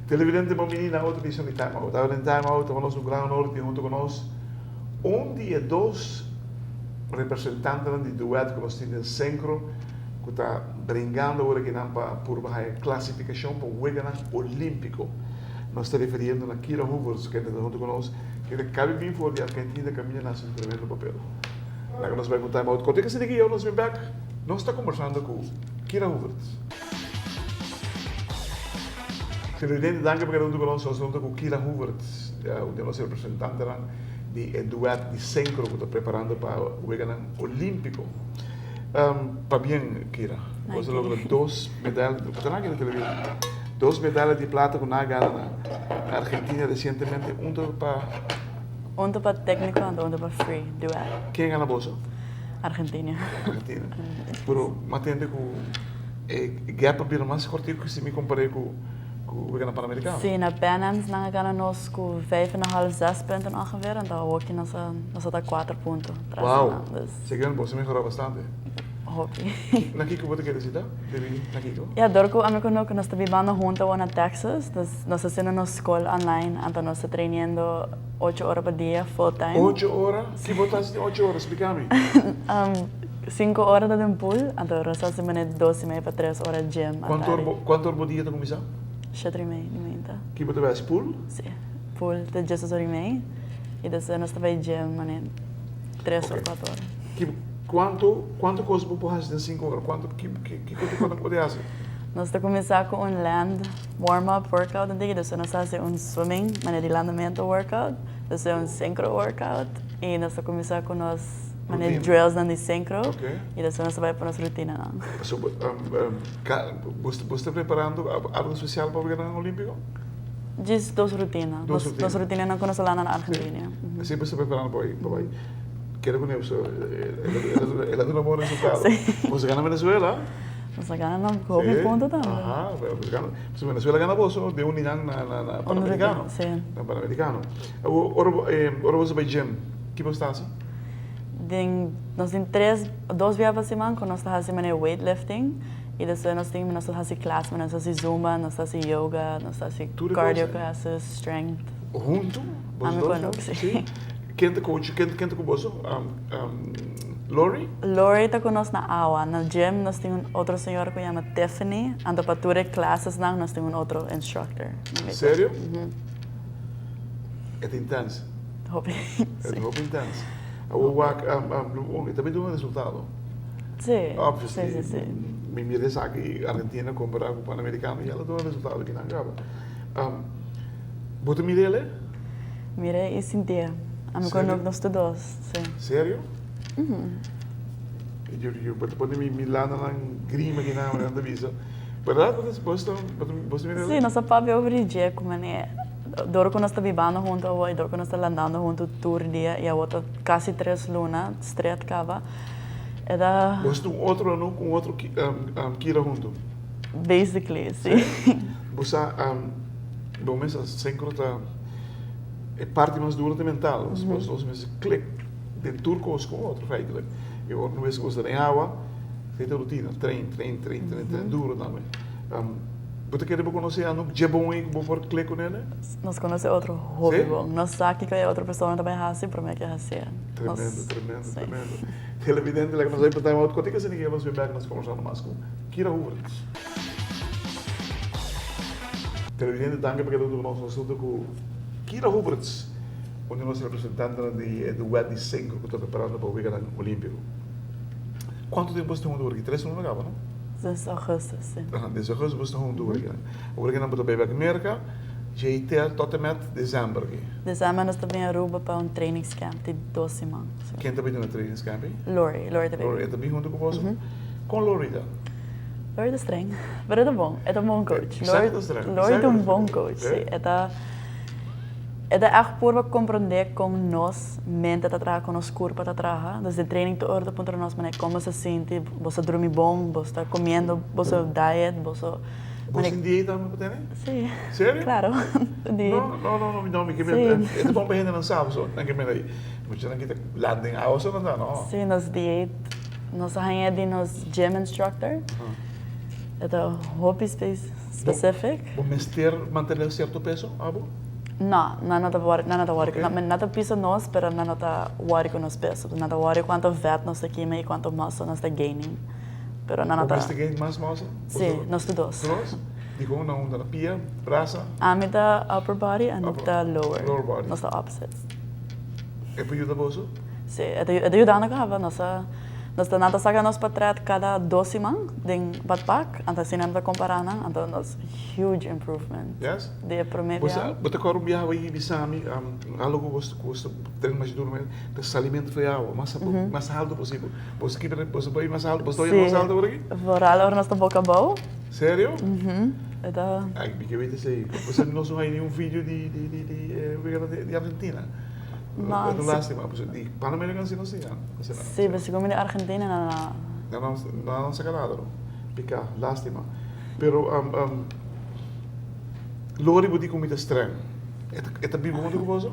Televidente bon bini na otro edicion di Time Out. Awe den Time Out ta nos un gran honor di tin hunto cu nos un di e dos representantenan di duet cu nos tin den Sencro cu ta bringando awor akinan pa purba haya clasificacion pa Weganan Olimpico. Nos ta referiendo na Kira Hoevertsz kende ta hunto cu nos, kende cabe bin for di Argentina caminda na haci un tremendo papel. Laga nos bai cu un time out cortico asina ki nos bin bek nos ta combersando cu Kira Hoevertsz. Televidente danki pa keda hunto cu nos, nos ta hunto cu Kira Hoevertsz, un di nos representantenan di e duet di Synchro cu ta preparando pa Weganan Olimpico. Pabien Kira, bo a logra dos medaya, bo ta na televidente, dos medaya di plata cu nan a gana na Argentina recientemente, un ta pa. Un ta pa tecnico anto un ta pa free duet. Ken gana boso? Argentina. Argentina. Pero mi a tende cu e gap a bira mas cortico cu si mi compare cu cu gana Panamericano. Si, na Pan Ams nan a gana nos cu vijf en een half, zes punten ongeveer, anto awoki nos a nos a ta cuater punto tras di nan. Wow! Segun bo, a mehorá bastante. Hopi. Na kiko bo ta kere sita? Debí na kiko? Ya, dor ku ami ku Noke nos ta bibando huntu awor na Texas, dus nos ta hasiendo nos skol online, anto nos ta trainiendo ocho ora pa dia, full time. Ocho ora? Ki bo ta hasi den ocho ora? Splika mi. Sinku ora ta den pool, anto nos ta hasi manera dos i mei pa tres ora gym Kuantu ora bo, kuantu ora bo dia ta kuminsá? Shete i mei di mainta. Ki bo ta bai hasi pool? Si, pool ta diesdos ora i mei, i despues nos ta bai gym manera. Tres o kuater ora. Ki kuantu kuantu kos bo por hasi den sinku ora? Kuantu ki ki kiko bo por hasi? Nos ta kuminsá ku un land warm up workout un tiki, despues nos ta hasi un swimming manera di landamentu workout, despues un synchro workout i nos ta kuminsá ku nos manera drillsnan di synchro i despues nos ta bai pa nos rutinanan. So bo bo sta preparando algu spesial pa Weganan Olímpiko? Djis dos rutina. Dos rutina. Dos rutinanan ku nos a landa na Argentina. Si. Así bo sta preparando pa bai pa bai. Kere ku neus el a duna bon resultado. Si. Boso gana Venezuela. Nos a gana nan ku hopi punto tambe. Aha, boso gana. Pasobra Venezuela gana boso den un ninan na na na Panamericano. Si. Na Panamericano. Awor ora bo ora boso bai gym, ki boso ta hasi? Den nos tin tres dos bia pa siman ku nos ta hasi manera weightlifting. I despues nos tin nos ta hasi klas, nos ta hasi zumba, nos ta hasi yoga, nos ta hasi cardio classes, strength. Huntu? Ami ku Anouk, si. Ken ta coach, ken ta ku boso? Lori? Lori ta ku nos na awa. Na gym nos tin un otro señora ku yama Tiffany, anto pa tur e clasesnan nos tin un otro instructor. Serio? E ta intens. Hopi, si. E ta hopi intens. Awor wak, e ta bin duna resultado. Sí, Obviously, sí, sí, sí. Mi mira esaki Argentina compara cu Panamericano y el a duna resultado ki nan caba. Bo ta mira el? Mira y sintié. Ami cu Anouk nos tur dos, sí. Serio? Yo bo ta pone mi lananan grima ki nan nan ta bisa. Berdad bo ta bo ta mira el? Sí, nos a papia over di dje cu mane dor cu nos ta bibando hunto awor y dor cu nos ta landando hunto tur dia y awor ta casi tres luna stret caba. E ta. Boso ta un otro Anouk ku un otro Kira huntu? Basically, si. Bo sa, bo mes a sincro ta e parti mas duro ta mental. Boso dos mester click den tur kos ku otro feitelijk. I ora no mester gosta den awa, esei ta rutina, train, train, train, train, train duro tambe. Bo ta kere bo konosé Anouk dje bon ei ku bo por click ku nele? Nos konosé otro hopi bon. Nos sa kiko e otro persona ta bai hasi promé ke hasié. Tremendo, tremendo, tremendo. Televidente, laga nos bai pa time out. Kote ke esaki nos bin bek nos kombersando mas ku Kira Hoevertsz. Televidente, danki pa keda huntu ku nos. Nos huntu ku Kira Hoevertsz, un di nos representantenan di e duet di synchro ku ta preparando pa Weganan Olímpiko. Kuantu tempu boso ta huntu awor aki? Tres luna kaba, no? Desde augustus, si. Aha, desde augustus boso ta huntu awor aki. Awor aki nan bo ta bai bek Merka. Djei te tot en met december aki. December nos ta bin Aruba pa un trainingscamp di dos siman. Ken ta bin duna trainingscamp ei? Lori, Lori ta bin. Lori, e ta bin huntu ku boso? Kon Lori ta? Lori ta streng, pero e ta bon, e ta un bon coach. Sa ku ta streng. Lori ta un bon coach, si. E ta, e ta ègt purba komprondé kon nos mente ta traha, kon nos kurpa ta traha. Dus den training tur ora ta puntra nos manera kon bo sa sinti, bo sa drumi bon, bo sta komiendo boso diet, boso. Bo tin dieta tambe pa tene? Si. Serio? Claro. No, no, no, no, mi ke mira, e ta bon pa hendenan sa pasobra nan ke mira ei muchanan ki ta landa den awa so nan ta, no. Si, nos diet, nos a haña di nos gym instructor. E ta hopi specific. Bo mester mantene cierto peso, abo? No, nan no ta worry, nan no ta worry, nan ta pisa nos pero nan no ta worry cu nos peso. Nan ta worry cuanto vet nos ta kima y cuanto muscle nos ta gaining. Pero nan no ta. Bo mester gain mas muscle? Si, nos tur dos. Tur dos? Dicon nan unda? Na pia, brasa? Ami ta upper body, Anouk ta lower. Lower body. Nos ta opposites. E por yuda boso? Si, e ta e ta yuda nos caba. Nos ta nos ta nan ta saca nos patret cada dos siman den badpak, anto asina nan ta compara nan, anto nos huge improvement. Yes? Di e prome biaha. Bo ta kòrda un biaha bo a bisa mi algo ku bo ta tene masha duru ta salimento for e awa mas mas alto posibel. Bo sa kibra bo sa bai mas alto bo sa oye mas alto por aki? Vooral ora nos ta boka abou. Serio? E ta. Ay mi ke wete esei. Bo sa nos no hay ni un video di di di di e wega di Argentina. No. E ta un lastima pasobra di Panamerican si nos tin ya. Si, pero segun mi di Argentina nan a. Nan a saka nada no. Pika, lastima. Pero Lori bo di ku mi ta streng. E ta biba huntu ku boso?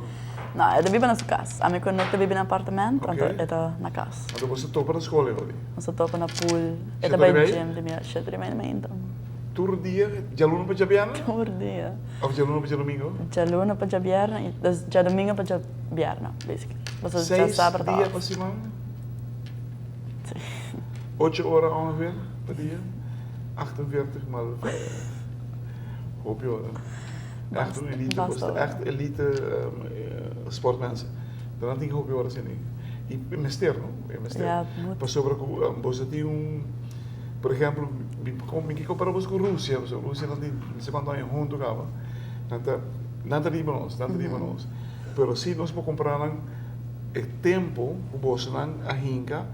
No, e ta biba na su kas. Ami ku Anouk ta biba na apartement, anto e ta na kas. Anto boso ta topa na skol e Lori? Nos ta topa na pool. E ta bai gym di mi shete di mei mainta. Tur dia? Djaluna pa djabièrnè? Tur dia. Òf djaluna pa djadumingu? Djaluna pa djabièrnè i dus djadumingu pa djabièrnè, basically. Boso djasabra ta Seis dia pa siman? Si. Ocho ora ongeveer pa dia? 48 maal vijf. Hopi ora. Echt un elite, Basta ora. echt elite sportmensen. Dan tin hopi ora asina. I mester, no? E mester. Ja, moet. Pasobra ku boso tin un, por ehempel, mi ke kompara boso ku Rusia, pasobra Rusia nan tin no sé kuantu aña huntu kaba. Nan ta, nan ta riba nos, nan ta riba nos. Pero si nos por kompara nan e tempo ku bosonan a hinka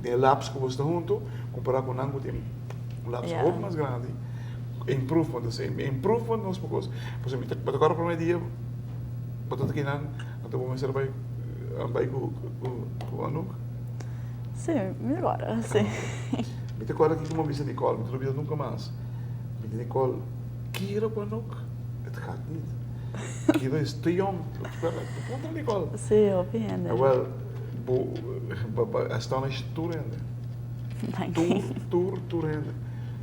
den e laps ku boso ta huntu, kompara ku nan ku tin un laps hopi mas grandi, e improvement, dus e improvement nos por kos. Pasobra mi ta bo ta kòrda promé dia bo ta kinan, anto bo mester bai bai ku ku Anouk? Si, mi ta kòrda, si. Mi ta kòrda kiko mi a bisa Nicole, mi ta lubida nunka mas. Mi di Nicole, Kira ku Anouk, het gaat niet. Kira is te jong. Puntra Nicole. Si, hopi hende. Awel, bo bo a astonish tur hende. Danki. Tur, tur, tur hende.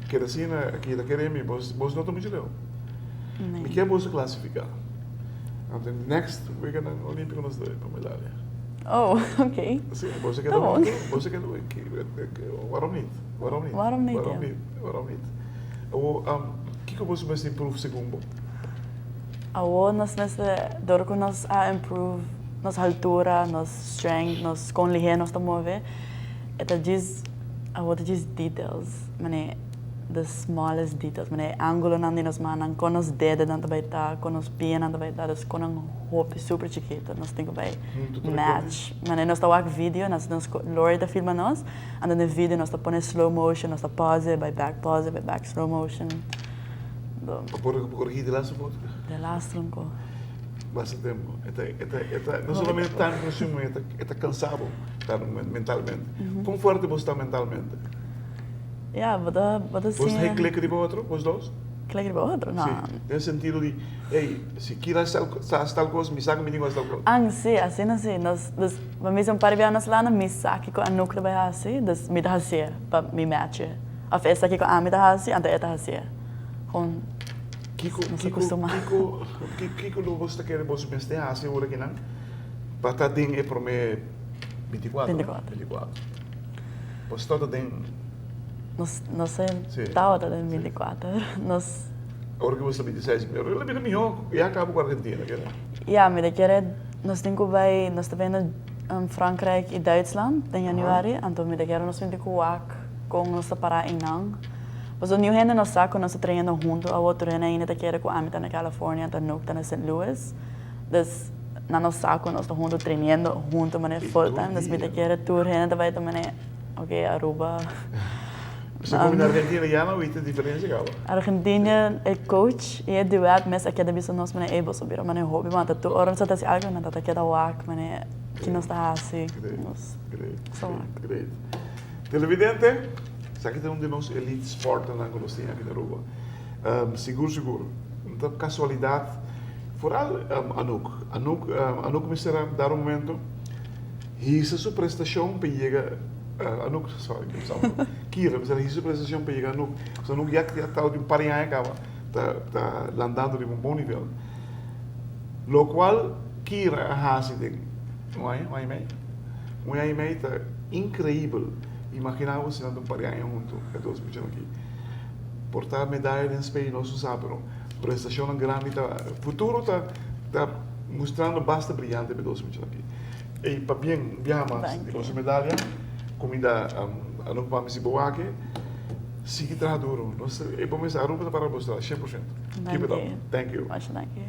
Keda asina, aki ta kere mi, bos, bos no ta muchu leu. Nee. Mi ke boso klasifiká. Anto next weganan olímpiko nos ta pa medalia. Oh, oké. Si, boso keda Ta bon. huntu, boso keda, waarom niet? Waarom niet? Waarom niet, Waarom ja. niet? Waarom niet? Awor, kiko boso mester improve segun bo? Awor nos mester, dor ku nos a improve nos haltura, nos strength, nos kon lihé nos ta move, e ta djis, awor ta djis details, manera the smallest details, manera e angulonan di nos mannan, kon nos dedenan ta bai ta, kon nos pianan ta bai ta, dus kon nan hopi super chikito nos tin ku bai match. Manera nos ta wak video, nos Lori ta filma nos, anto den video nos ta pone slow motion, nos ta pause, bai back, pause, bai back, slow motion. Pa por corrigi de laatste foto? De laatste un ko. Basta tempo. E ta, e ta, e ta, no solamente time consuming, e ta, e ta cansa bo mentalmente. Con fuerte bo sta mentalmente? Ja, bo ta, bo ta Bo siña. ta klik riba otro, bos dos? Klik riba otro? No. Si, den sentido di, ey, si kila haci tal cos, mi sa cu mi tin cu haci tal cos. Ang, si, asina si. Nos, dus, pa mi un par di biaha nos landa, mi sa kico Anouk ta bay haci, dus mi ta hacié pa mi match e. Of e sa kico ami ta haci, anto e ta hacié. Gewoon Kiko, nos a kiko, kustumá. kiko, kiko lo boso ta kere boso mester hasi ora kinan pa ta den e promé 24, no? 24. 24. Boso ta den. Nos, nos e Sí. tabata den Sí. 24. Nos. Ora ku boso ta 26, mi ora bira mihó ya kaba ku Argentina, kere. Ya, mi ta kere nos tin ku bai, nos ta bai na Frankrijk i Duitsland den januari, anto mi ta kere nos tin ku wak kon nos ta pará einan. Pasobra niun hende no sa ku nos ta trayendo huntu awor, tur hende ainda ta kere ku ami ta na California, ta Nook ta na Saint Louis. Dus nan no sa ku nos ta huntu trayendo huntu manera full time. Dus mi ta kere tur hende ta bai ta manera ok Aruba. Pasobra komo na Argentina ya no wit e diferensia kaba. Argentina e coach i e duet mes a keda bisa nos manera ey boso bira manera hopi mata tur ora nos ta hasi algu nan ta keda wak manera ki nos ta hasi. Great, great, great. Nos Televidente, esaki ta un di nos elite sporternan ku nos tin aki na Aruba. Sigur sigur no ta casualidad vooral Anouk. Anouk Anouk mester a dar un momento hisa su prestacion pa yega Anouk sorry Kira mester a hisa su prestacion pa yega Anouk pasobra Anouk ya ta un par di aña caba ta ta landando riba un bon nivel locual Kira a haci den un aña un aña y mei un aña y mei ta increibel imagina bo si nan ta un par di aña hunto e dos muchanan aki. Por ta medaya den spey nos no sa pero prestacionnan grandi ta futuro ta ta mustrando basta briyante pa e dos muchanan aki. Ey pabien un biaha mas di boso medaya cuminda Anouk mami si bo wak sigui traha duro nos e bo mester Aruba ta para bo stra 100%. Keep it up. Thank you. Masha danki.